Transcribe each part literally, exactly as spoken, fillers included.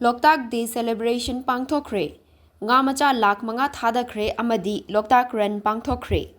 ꯂꯣꯛꯇꯥꯛ day celebration ꯄꯥꯡꯊꯣꯛꯈ꯭ꯔꯦ꯫ ꯉꯥ ꯃꯆꯥ ꯂꯥꯈ ꯃꯉꯥ ꯊꯥꯗꯈ꯭ꯔꯦ ꯑꯃꯗꯤ ꯂꯣꯛꯇꯥꯛ ꯔꯟ ꯄꯥꯡꯊꯣꯛꯈ꯭ꯔꯦ꯫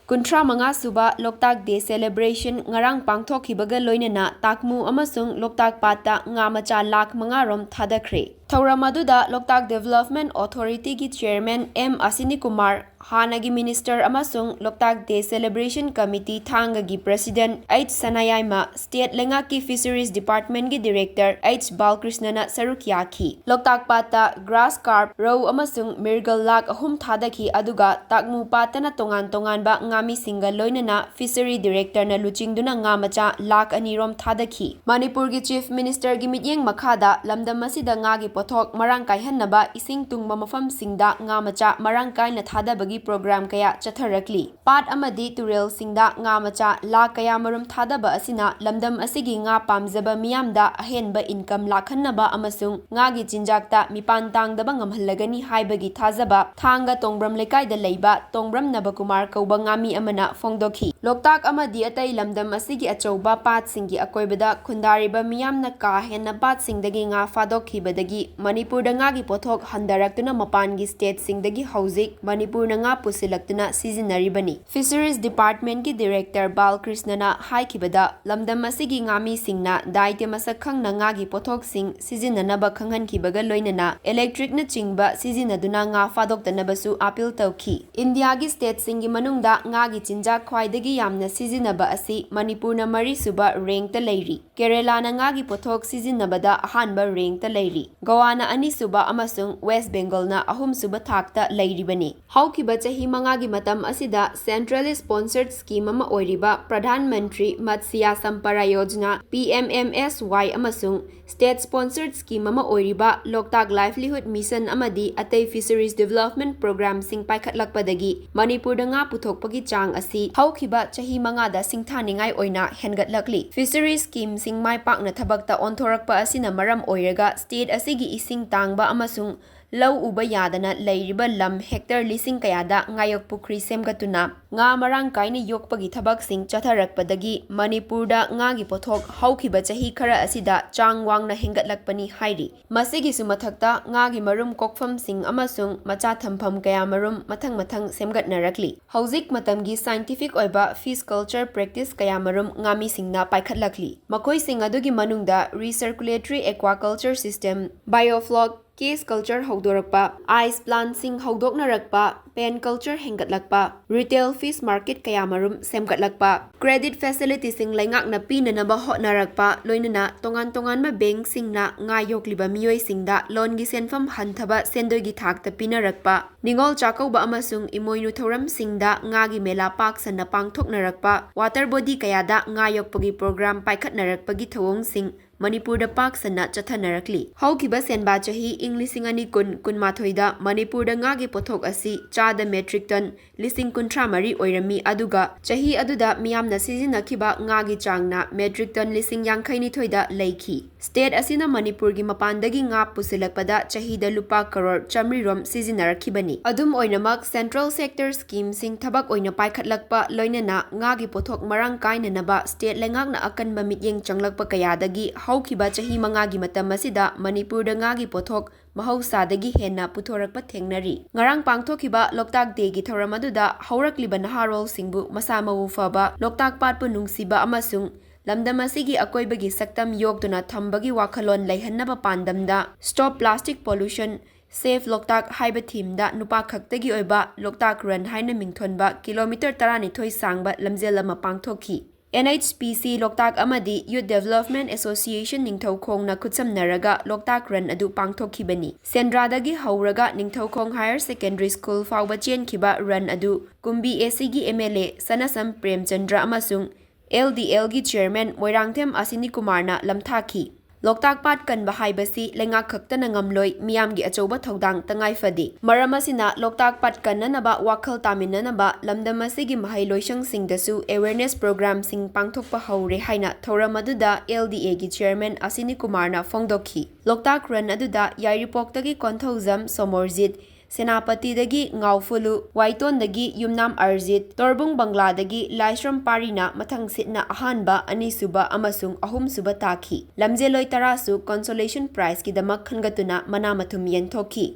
ꯀꯨꯟꯊ꯭ꯔꯥ ꯃꯉꯥ ꯁꯨꯕ ꯂꯣꯛꯇꯥꯛ ꯗꯦ ꯁꯦꯂꯦꯕ꯭ꯔꯦꯁꯟ ꯉꯔꯥꯡ ꯄꯥꯡꯊꯣꯛꯈꯤꯕꯒ ꯂꯣꯏꯅꯅ ꯇꯥꯛꯃꯨ ꯑꯃꯁꯨꯡ ꯂꯣꯛꯇꯥꯛ ꯄꯥꯠꯇ ꯉꯥ ꯃꯆꯥ ꯂꯥꯈ ꯃꯉꯥ ꯔꯣꯝ ꯊꯥꯗꯈ꯭ꯔꯦ꯫ ꯊꯧꯔꯝ ꯑꯗꯨꯗ ꯂꯣꯛꯇꯥꯛ ꯗꯦꯕꯂꯞꯃꯦꯟ ꯑꯣꯊꯣꯔꯤꯇꯤꯒꯤ ꯆꯦꯌꯔꯃꯦꯟ ꯑꯦꯝ ꯑꯁꯤꯅꯤ ꯀꯨꯃꯥꯔ, ꯍꯥꯟꯅꯒꯤ ꯃꯤꯅꯤꯁꯇꯔ ꯑꯃꯁꯨꯡ ꯂꯣꯛꯇꯥꯛ ꯗꯦ ꯁꯦꯂꯦꯕ꯭ꯔꯦꯁꯟ ꯀꯃꯤꯇꯤ ꯊꯥꯡꯒꯒꯤ ꯄ꯭ꯔꯦꯁꯤꯗꯦꯟꯠ ꯑꯩꯆ ꯁꯅꯥꯌꯥꯏꯃ, ꯁ꯭ꯇꯦꯠ ꯂꯩꯉꯥꯛꯀꯤ ꯐꯤꯁꯔꯤꯁ ꯗꯤꯄꯥꯔꯠꯃꯦꯟꯠꯀꯤ ꯗꯤꯔꯦꯛꯇꯔ ꯑꯩꯆ ꯕꯥꯜꯀ꯭ꯔꯤꯁꯅꯅ ꯁꯔꯨꯛ ꯌꯥꯈꯤ꯫ ꯂꯣꯛꯇꯥꯛ ꯄꯥꯠꯇ ꯒ꯭ꯔꯥꯁ ꯀꯥꯔꯞ, ꯔꯧ ꯑꯃꯁꯨꯡ ꯃꯤꯔꯒꯜ ꯂꯥꯈ ꯑꯍꯨꯝ ꯊꯥꯗꯈꯤ, ꯑꯗꯨꯒ ꯇꯥꯛꯃꯨ ꯄꯥꯠꯇꯅ ꯇꯣꯉꯥꯟ ꯇꯣꯉꯥꯟꯕ ꯉꯥꯃꯤꯁꯤꯡꯒ ꯂꯣꯏꯅꯅ ꯐꯤꯁꯔꯤ ꯗꯤꯔꯦꯛꯇꯔꯅ ꯂꯨꯆꯤꯡꯗꯨꯅ ꯉꯥ ꯃꯆꯥ ꯂꯥꯈ ꯑꯅꯤ ꯔꯣꯝ ꯊꯥꯗꯈꯤ꯫ ꯃꯅꯤꯄꯨꯔꯒꯤ ꯆꯤꯐ ꯃꯤꯅꯤꯁꯇꯔꯒꯤ ꯃꯤꯠꯌꯦꯡ ꯃꯈꯥꯗ ꯂꯝꯗꯝ ꯑꯁꯤꯗ ꯉꯥꯒꯤ ꯄꯣꯠꯊꯣꯛ ꯃꯔꯥꯡ ꯀꯥꯏꯍꯟꯅꯕ ꯏꯁꯤꯡ ꯇꯨꯡꯕ ꯃꯐꯝꯁꯤꯡꯗ ꯉꯥ ꯃꯆꯥ ꯃꯔꯥꯡ ꯀꯥꯏꯅ ꯊꯥꯗꯕꯒꯤ ꯄ꯭ꯔꯣꯒ꯭ꯔꯥꯝ ꯀꯌꯥ ꯆꯠꯊꯔꯛꯂꯤ꯫ ꯄꯥꯠ ꯑꯃꯗꯤ ꯇꯨꯔꯦꯜꯁꯤꯡꯗ ꯉꯥ ꯃꯆꯥ ꯂꯥꯈ ꯀꯌꯥꯃꯔꯨꯝ ꯊꯥꯗꯕ ꯑꯁꯤꯅ ꯂꯝꯗꯝ ꯑꯁꯤꯒꯤ ꯉꯥ ꯄꯥꯝꯖꯕ ꯃꯤꯌꯥꯝꯗ ꯑꯍꯦꯟꯕ ꯏꯟꯀꯝ ꯂꯥꯛꯍꯟꯅꯕ ꯑꯃꯁꯨꯡ ꯉꯥꯒꯤ ꯆꯤꯟꯖꯥꯛꯇ ꯃꯤꯄꯥꯟ ꯇꯥꯡꯗꯕ ꯉꯝꯍꯜꯂꯒꯅꯤ ꯍꯥꯏꯕꯒꯤ ꯊꯥꯖꯕ ꯊꯥꯡꯒ ꯇꯣꯡꯕ꯭ꯔꯝ ꯂꯩꯀꯥꯏꯗ ꯂꯩꯕ ꯇꯣꯡꯕ꯭ꯔꯝ ꯅꯕꯀꯨꯃꯥꯔ ꯀꯧꯕ ꯉꯥꯃꯤ ꯑꯃꯅ ꯐꯣꯡꯗꯣꯛꯈꯤ꯫ ꯂꯣꯛꯇꯥꯛ ꯑꯃꯗꯤ ꯑꯇꯩ ꯂꯝꯗꯝ ꯑꯁꯤꯒꯤ ꯑꯆꯧꯕ ꯄꯥꯠꯁꯤꯡꯒꯤ ꯑꯀꯣꯏꯕꯗ ꯈꯨꯟꯗꯥꯔꯤꯕ ꯃꯤꯌꯥꯝꯅ ꯀꯥ ꯍꯦꯟꯅ ꯄꯥꯠꯁꯤꯡꯗꯒꯤ ꯉꯥ ꯐꯥꯗꯣꯛꯈꯤꯕꯗꯒꯤ ꯃꯅꯤꯄꯨꯔꯗ ꯉꯥꯒꯤ ꯄꯣꯠꯊꯣꯛ ꯍꯟꯊꯔꯛꯇꯨꯅ ꯃꯄꯥꯟꯒꯤ ꯁ꯭ꯇꯦꯠꯁꯤꯡꯗꯒꯤ ꯍꯧꯖꯤꯛ ꯃꯅꯤꯄꯨꯔꯅ ꯉꯥ ꯄꯨꯁꯤꯜꯂꯛꯇꯨꯅ ꯁꯤꯖꯤꯟꯅꯔꯤꯕꯅꯤ꯫ ꯐꯤꯁꯔꯤꯁ ꯗꯤꯄꯥꯔꯠꯃꯦꯟꯠꯀꯤ ꯗꯤꯔꯦꯛꯇꯔ ꯕꯥꯜꯀ꯭ꯔꯤꯁꯅꯅ ꯍꯥꯏꯈꯤꯕꯗ, ꯂꯝꯗꯝ ꯑꯁꯤꯒꯤ ꯉꯥꯃꯤꯁꯤꯡꯅ ꯗꯥꯏꯇ꯭ꯌ ꯃꯁꯛ ꯈꯪꯅ ꯉꯥꯒꯤ ꯄꯣꯠꯊꯣꯛꯁꯤꯡ ꯁꯤꯖꯤꯟꯅꯅꯕ ꯈꯪꯍꯟꯈꯤꯕꯒ ꯂꯣꯏꯅꯅ ꯏꯂꯦꯛꯇ꯭ꯔꯤꯛꯅꯆꯤꯡꯕ ꯁꯤꯖꯤꯟꯅꯗꯨꯅ ꯉꯥ ꯐꯥꯗꯣꯛꯇꯅꯕꯁꯨ ꯑꯥꯄꯤꯜ ꯇꯧꯈꯤ꯫ ꯏꯟꯗꯤꯌꯥꯒꯤ ꯁ꯭ꯇꯦꯠꯁꯤꯡꯒꯤ ꯃꯅꯨꯡꯗ ꯉꯥꯒꯤ ꯆꯤꯟꯖꯥꯛ ꯈ꯭ꯋꯥꯏꯗꯒꯤ ꯌꯥꯝꯅ ꯁꯤꯖꯤꯟꯅꯕ ꯑꯁꯤ ꯃꯅꯤꯄꯨꯔꯅ ꯃꯔꯤꯁꯨꯕ ꯔꯦꯡꯛꯇ ꯂꯩꯔꯤ꯫ ꯀꯦꯔꯦꯂꯥꯅ ꯉꯥꯒꯤ ꯄꯣꯠꯊꯣꯛ ꯁꯤꯖꯤꯟꯅꯕꯗ ꯑꯍꯥꯟꯕ ꯔꯦꯡꯛꯇ ꯂꯩꯔꯤ꯫ ꯒꯣꯋꯥꯅ ꯑꯅꯤꯁꯨꯕ ꯑꯃꯁꯨꯡ ꯋꯦꯁ꯭ꯠ ꯕꯦꯡꯒꯜꯅ ꯑꯍꯨꯝꯁꯨꯕ ꯊꯥꯛꯇ ꯂꯩꯔꯤꯕꯅꯤ꯫ ꯍꯧꯈꯤꯕ ꯆꯍꯤ ꯃꯉꯥꯒꯤ ꯃꯇꯝ ꯑꯁꯤꯗ ꯁꯦꯟꯇ꯭ꯔꯦꯜ ꯁ꯭ꯄꯣꯟꯁꯔꯗ ꯁ꯭ꯀꯤꯝ ꯑꯃ ꯑꯣꯏꯔꯤꯕ Pradhan Mantri ꯃꯠꯁ꯭ꯌꯥ Sampada Yojana, P M M ꯑꯦꯁ ꯋꯥꯏ, ꯑꯃꯁꯨꯡ ꯁ꯭ꯇꯦꯠ ꯁ꯭ꯄꯣꯟꯁꯔꯗ ꯁ꯭ꯀꯤꯝ ꯑꯃ ꯑꯣꯏꯔꯤꯕ ꯂꯣꯛꯇꯥꯛ ꯂꯥꯏꯚꯂꯤꯍꯨꯗ ꯃꯤꯁꯟ ꯑꯃꯗꯤ ꯑꯇꯩ ꯐꯤꯁꯔꯤꯁ ꯗꯤꯚꯦꯂꯞꯃꯦꯟꯠ ꯄ꯭ꯔꯣꯒ꯭ꯔꯥꯝꯁꯤꯡ ꯄꯥꯏꯈꯠꯂꯛꯄꯗꯒꯤ ꯃꯅꯤꯄꯨꯔꯗ ꯉꯥ ꯄꯨꯊꯣꯛꯄꯒꯤ ꯆꯥꯡ ꯑꯁꯤ ꯍꯧꯈꯤꯕ ꯆꯍꯤ ꯃꯉꯥꯗ ꯁꯤꯡꯊꯥꯅꯤꯡꯉꯥꯏ ꯑꯣꯏꯅ ꯍꯦꯟꯒꯠꯂꯛꯂꯤ꯫ ꯐꯤꯁꯔꯤꯁ ꯁ꯭ꯀꯤꯝꯁꯤꯡ ꯃꯥꯏ ꯄꯥꯛꯅ ꯊꯕꯛꯇ ꯑꯣꯟꯊꯣꯔꯛꯄ ꯑꯁꯤꯅ ꯃꯔꯝ ꯑꯣꯏꯔꯒ ꯁ꯭ꯇꯦꯠ ꯑꯁꯤꯒꯤ ꯏꯁꯤꯡ ꯇꯥꯡꯕ ꯑꯃꯁꯨꯡ ꯂꯧ ꯎꯕ ꯌꯥꯗꯅ ꯂꯩꯔꯤꯕ ꯂꯝ ꯍꯦꯛꯇꯔ ꯂꯤꯁꯤꯡ ꯀꯌꯥꯗ ꯉꯥꯌꯣꯛ ꯄꯨꯈ꯭ꯔꯤ ꯁꯦꯝꯒꯠꯇꯨꯅ ꯉꯥ ꯃꯔꯥꯡ ꯀꯥꯏꯅ ꯌꯣꯛꯄꯒꯤ ꯊꯕꯛꯁꯤꯡ ꯆꯠꯊꯔꯛꯄꯗꯒꯤ ꯃꯅꯤꯄꯨꯔꯗ ꯉꯥꯒꯤ ꯄꯣꯠꯊꯣꯛ ꯍꯧꯈꯤꯕ ꯆꯍꯤ ꯈꯔ ꯑꯁꯤꯗ ꯆꯥꯡ ꯋꯥꯡꯅ ꯍꯦꯟꯒꯠꯂꯛꯄꯅꯤ ꯍꯥꯏꯔꯤ꯫ ꯃꯁꯤꯒꯤꯁꯨ ꯃꯊꯛꯇ ꯉꯥꯒꯤ ꯃꯔꯨꯝ ꯀꯣꯛꯐꯝꯁꯤꯡ ꯑꯃꯁꯨꯡ ꯃꯆꯥ ꯊꯝꯐꯝ ꯀꯌꯥꯃꯔꯨꯝ ꯃꯊꯪ ꯃꯊꯪ ꯁꯦꯝꯒꯠꯅꯔꯛꯂꯤ꯫ ꯍꯧꯖꯤꯛ ꯃꯇꯝꯒꯤ scientific ꯑꯣꯏꯕ fish culture practice ꯀꯌꯥꯃꯔꯨꯝ ꯉꯥꯃꯤꯁꯤꯡꯅ ꯄꯥꯏꯈꯠꯂꯛꯂꯤ꯫ ꯃꯈꯣꯏꯁꯤꯡ ꯑꯗꯨꯒꯤ ꯃꯅꯨꯡꯗ recirculatory aquaculture system, biofloc, cage culture ꯍꯧꯗꯣꯔꯛꯄ, ice plantꯁꯤꯡ ꯍꯧꯗꯣꯛꯅꯔꯛꯄ, pen culture ꯍꯦꯟꯒꯠꯂꯛꯄ, retail fish market ꯀꯌꯥꯃꯔꯨꯝ ꯁꯦꯝꯒꯠꯂꯛꯄ, credit facilityꯁꯤꯡ ꯂꯩꯉꯥꯛꯅ ꯄꯤꯅꯅꯕ ꯍꯣꯠꯅꯔꯛꯄ, ꯂꯣꯏꯅꯅ ꯇꯣꯉꯥꯟ ꯇꯣꯉꯥꯟꯕ bankꯁꯤꯡꯅ ꯉꯥ ꯌꯣꯛꯂꯤꯕ ꯃꯤꯑꯣꯏꯁꯤꯡꯗ loanꯒꯤ ꯁꯦꯟꯐꯝ ꯍꯟꯊꯕ ꯁꯦꯟꯗꯣꯏꯒꯤ ꯊꯥꯛꯇ ꯄꯤꯅꯔꯛꯄ, ꯅꯤꯉꯣꯜ ꯆꯥꯛꯀꯧꯕ ꯑꯃꯁꯨꯡ ꯏꯃꯣꯏꯅꯨ ꯊꯧꯔꯝꯁꯤꯡꯗ ꯉꯥꯒꯤ ꯃꯦꯂꯥ ꯄꯥꯛ ꯁꯟꯅ ꯄꯥꯡꯊꯣꯛꯅꯔꯛꯄ, water body ꯀꯌꯥꯗ ꯉꯥ ꯌꯣꯛꯄꯒꯤ program ꯄꯥꯏꯈꯠꯅꯔꯛꯄꯒꯤ ꯊꯧꯑꯣꯡꯁꯤꯡ ꯃꯅꯤꯄꯨꯔꯗ ꯄꯥꯛ ꯁꯟꯅ ꯆꯠꯊꯅꯔꯛꯂꯤ꯫ ꯍꯧꯈꯤꯕ ꯁꯦꯟꯕꯥ ꯆꯍꯤ ꯏꯪ ꯂꯤꯁꯤꯡ ꯑꯅꯤ ꯀꯨꯟ ꯀꯨꯟꯃꯥꯊꯣꯏꯗ ꯃꯅꯤꯄꯨꯔꯗ ꯉꯥꯒꯤ ꯄꯣꯠꯊꯣꯛ ꯑꯁꯤ ꯆꯥꯗ metric ton ꯂꯤꯁꯤꯡ ꯀꯨꯟꯊ꯭ꯔꯥ ꯃꯔꯤ ꯑꯣꯏꯔꯝꯃꯤ, ꯑꯗꯨꯒ ꯆꯍꯤ ꯑꯗꯨꯗ ꯃꯤꯌꯥꯝꯅ ꯁꯤꯖꯤꯟꯅꯈꯤꯕ ꯉꯥꯒꯤ ꯆꯥꯡꯅ metric ton ꯂꯤꯁꯤꯡ ꯌꯥꯡꯈꯩ ꯅꯤꯊꯣꯏꯗ ꯂꯩꯈꯤ꯫ State ꯑꯁꯤꯅ ꯃꯅꯤꯄꯨꯔꯒꯤ ꯃꯄꯥꯟꯗꯒꯤ ꯉꯥ ꯄꯨꯁꯤꯜꯂꯛꯄꯗ ꯆꯍꯤꯗ ꯂꯨꯄꯥ ꯀꯔꯣꯔ ꯆꯥꯃꯔꯤ ꯔꯣꯝ ꯁꯤꯖꯤꯟꯅꯔꯛꯈꯤꯕꯅꯤ꯫ ꯑꯗꯨꯝ ꯑꯣꯏꯅꯃꯛ, central sector schemeꯁꯤꯡ ꯊꯕꯛ ꯑꯣꯏꯅ ꯄꯥꯏꯈꯠꯂꯛꯄ, ꯂꯣꯏꯅꯅ ꯉꯥꯒꯤ ꯄꯣꯠꯊꯣꯛ ꯃꯔꯥꯡ ꯀꯥꯏꯅꯅꯕ state ꯂꯩꯉꯥꯛꯅ ꯑꯀꯟꯕ ꯃꯤꯠꯌꯦꯡ ꯆꯪꯂꯛꯄ ꯀꯌꯥꯗꯒꯤ ꯍꯧꯈꯤꯕ ꯆꯍꯤ ꯃꯉꯥꯒꯤ ꯃꯇꯝ ꯑꯁꯤꯗ ꯃꯅꯤꯄꯨꯔꯗ ꯉꯥꯒꯤ ꯄꯣꯠꯊꯣꯛ ꯃꯍꯧꯁꯥꯗꯒꯤ ꯍꯦꯟꯅ ꯄꯨꯊꯣꯔꯛꯄ ꯊꯦꯡꯅꯔꯤ꯫ ꯉꯔꯥꯡ ꯄꯥꯡꯊꯣꯛꯈꯤꯕ ꯂꯣꯛꯇꯥꯛ Dayꯒꯤ ꯊꯧꯔꯝ ꯑꯗꯨꯗ ꯍꯧꯔꯛꯂꯤꯕ ꯅꯍꯥꯔꯣꯜꯁꯤꯡꯕꯨ ꯃꯁꯥ ꯃꯎ ꯐꯕ, ꯂꯣꯛꯇꯥꯛ ꯄꯥꯠꯄꯨ ꯅꯨꯡꯁꯤꯕ ꯑꯃꯁꯨꯡ ꯂꯝꯗꯝ ꯑꯁꯤꯒꯤ ꯑꯀꯣꯏꯕꯒꯤ ꯁꯛꯇꯝ ꯌꯣꯛꯇꯨꯅ ꯊꯝꯕꯒꯤ ꯋꯥꯈꯜꯂꯣꯟ ꯂꯩꯍꯟꯅꯕ ꯄꯥꯟꯗꯝꯗ Stop Plastic Pollution, Save Loktak ꯍꯥꯏꯕ themeꯗ ꯅꯨꯄꯥ ꯈꯛꯇꯒꯤ ꯑꯣꯏꯕ ꯂꯣꯛꯇꯥꯛ Run ꯍꯥꯏꯅ ꯃꯤꯡꯊꯣꯟꯕ kilometre ꯇꯔꯥꯅꯤꯊꯣꯏ ꯁꯥꯡꯕ ꯂꯝꯖꯦꯜ ꯑꯃ ꯄꯥꯡꯊꯣꯛꯈꯤ꯫ N H P C ꯂꯣꯛꯇꯥꯛ ꯑꯃꯗꯤ Youth Development Association ꯅꯤꯡꯊꯧꯈꯣꯡꯅ ꯈꯨꯠꯁꯝꯅꯔꯒ ꯂꯣꯛꯇꯥꯛ Run ꯑꯗꯨ ꯄꯥꯡꯊꯣꯛꯈꯤꯕꯅꯤ꯫ ꯁꯦꯟꯗ꯭ꯔꯥꯗꯒꯤ ꯍꯧꯔꯒ ꯅꯤꯡꯊꯧꯈꯣꯡ Higher Secondary School ꯐꯥꯎꯕ ꯆꯦꯟꯈꯤꯕ run ꯑꯗꯨ ꯀꯨꯝꯕꯤ ACꯒꯤ MLA ꯁꯅꯥꯁꯝ ꯄ꯭ꯔꯦꯝꯆꯟꯗ꯭ꯔ ꯑꯃꯁꯨꯡ LDLꯒꯤ chairman ꯃꯣꯏꯔꯥꯡꯊꯦꯝ ꯑꯁꯤꯅꯤ ꯀꯨꯃꯥꯔꯅ ꯂꯝꯊꯥꯈꯤ꯫ ꯂꯣꯛꯇꯥꯛ ꯄꯥꯠ ꯀꯟꯕ ꯍꯥꯏꯕꯁꯤ ꯂꯩꯉꯥꯛ ꯈꯛꯇꯅ ꯉꯝꯂꯣꯏ, ꯃꯤꯌꯥꯝꯒꯤ ꯑꯆꯧꯕ ꯊꯧꯗꯥꯡ ꯇꯉꯥꯏ ꯐꯗꯦ꯫ ꯃꯔꯝ ꯑꯁꯤꯅ ꯂꯣꯛꯇꯥꯛ ꯄꯥꯠ ꯀꯟꯅꯅꯕ ꯋꯥꯈꯜ ꯇꯥꯃꯤꯟꯅꯅꯕ ꯂꯝꯗꯝ ꯑꯁꯤꯒꯤ ꯃꯍꯩ ꯂꯣꯏꯁꯪꯁꯤꯡꯗꯁꯨ awareness programꯁꯤꯡ ꯄꯥꯡꯊꯣꯛꯄ ꯍꯧꯔꯦ ꯍꯥꯏꯅ ꯊꯧꯔꯝ ꯑꯗꯨꯗ L D Aꯒꯤ chairman ꯑꯁꯤꯅꯤ ꯀꯨꯃꯥꯔꯅ ꯐꯣꯡꯗꯣꯛꯈꯤ꯫ ꯂꯣꯛꯇꯥꯛ run ꯑꯗꯨꯗ ꯌꯥꯏꯔꯤꯄꯣꯛꯇꯒꯤ ꯀꯣꯟꯊꯧꯖꯝ ꯁꯣꯃꯣꯔꯖꯤꯠ, ꯁꯦꯅꯥꯄꯇꯤꯗꯒꯤ ꯉꯥꯎꯐꯨꯂꯨ, ꯋꯥꯏꯇꯣꯟꯗꯒꯤ ꯌꯨꯝꯅꯥꯝ ꯑꯔꯖꯤꯠ, ꯇꯣꯔꯕꯨꯡ ꯕꯪꯒ꯭ꯂꯥꯗꯒꯤ ꯂꯥꯏꯁ꯭ꯔꯝ ꯄꯥꯔꯤꯅ ꯃꯊꯪ ꯁꯤꯠꯅ ꯑꯍꯥꯟꯕ, ꯑꯅꯤꯁꯨꯕ ꯑꯃꯁꯨꯡ ꯑꯍꯨꯝꯁꯨꯕ ꯇꯥꯈꯤ꯫ ꯂꯝꯖꯦꯜꯂꯣꯏ ꯇꯔꯥꯁꯨ consolation prizeꯀꯤꯗꯃꯛ ꯈꯟꯒꯠꯇꯨꯅ ꯃꯅꯥ ꯃꯊꯨꯝ ꯌꯦꯟꯊꯣꯛꯈꯤ꯫